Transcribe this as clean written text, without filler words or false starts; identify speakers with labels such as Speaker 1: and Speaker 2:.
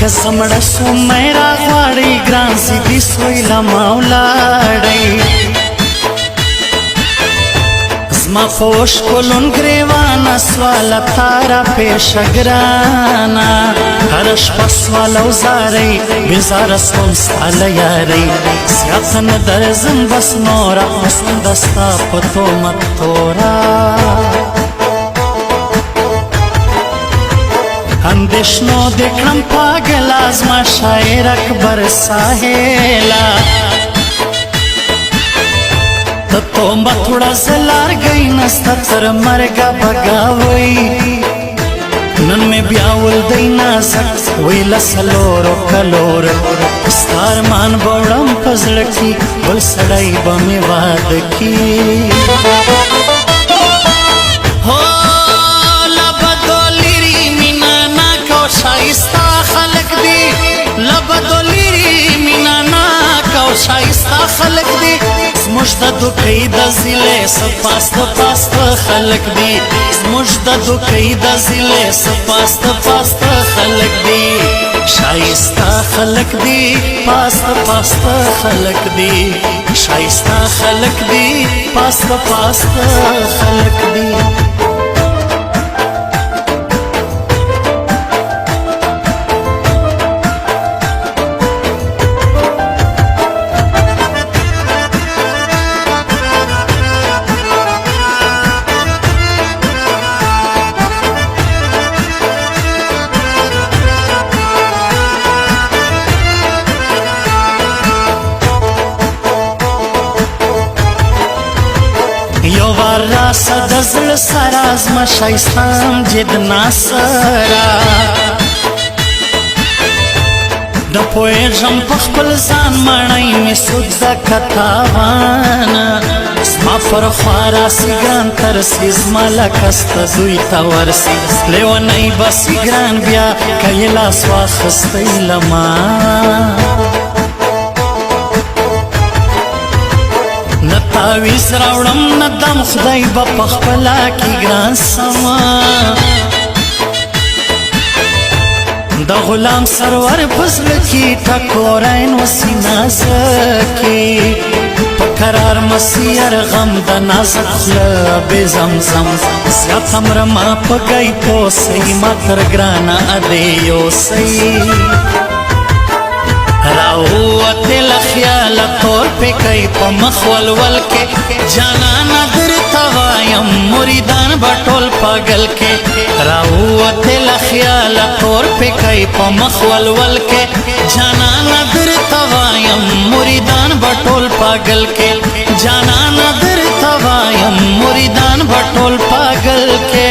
Speaker 1: که زمړه سوم مې راغواړي، ګران سیدي سوی له ما ولاړی. زما په ښکلون ګریوانه سواله تارا پېښه ګرانه، هره شپه سوال او زارۍ، بېزاره سوم ستا له یارۍ. زیاته نه درځم بس نوره، سوم د ستا په تومت توره. اندېښنو دې کړم پاګله، زما شاعر اکبر ساحله. ته تومت وړه، زه لارګۍ نسته، تر مرګه بګاوئ. نن مې بیا ولدی نازک وی له څلورو کلور، ستا ارمان به وړم په زړه کې، بل سړی به مې واده کي. هو لبدو لیري مینا ناک او ښایسته خلک دي، لبدو لیري مینا ناک او ښایسته خلک دي. زموږ د دوکۍ د ضلع سپاست پاست خلک دي، زموږ د دوکۍ د ضلع سپاست پاست خلک دي. ښایسته خلک دي، پاست پاست خلک دي، ښایسته خلک دي، پاست پاست خلک دي. یو وار راسه د زړه سره، زما ښایسته امجد ناصره. د پوهېږم په خپل ځان، ماڼۍ مې سود د کتاوانه. زما پر خوا راسي ګران ترسي، زما لکه سته دوی ته ورسي. لیونی به سي ګران بیا که یې لاس واخیستی له ما. نه تاویز راوړم نه دم، خدای به په خپله کې ګران سما. د غلام سرور په زړه کې ټکوری نو سینا زکې، په قرار مسیر غم د نازک خوله بې زمزم. زیات مرمه په ګی پوسئ، ما تر ګرانه ادې یوسئ. راووتې له خیاله تور پیکی په مخ ولول کې، جانانه درته وایم مریدان به ټول پاګل کې. راووتې له خیاله تور پیکی په مخ ولول کې، جانانه درته وایم مریدان به ټول پاګل کې. جانانه درته وایم مریدان به ټول پاګل کې.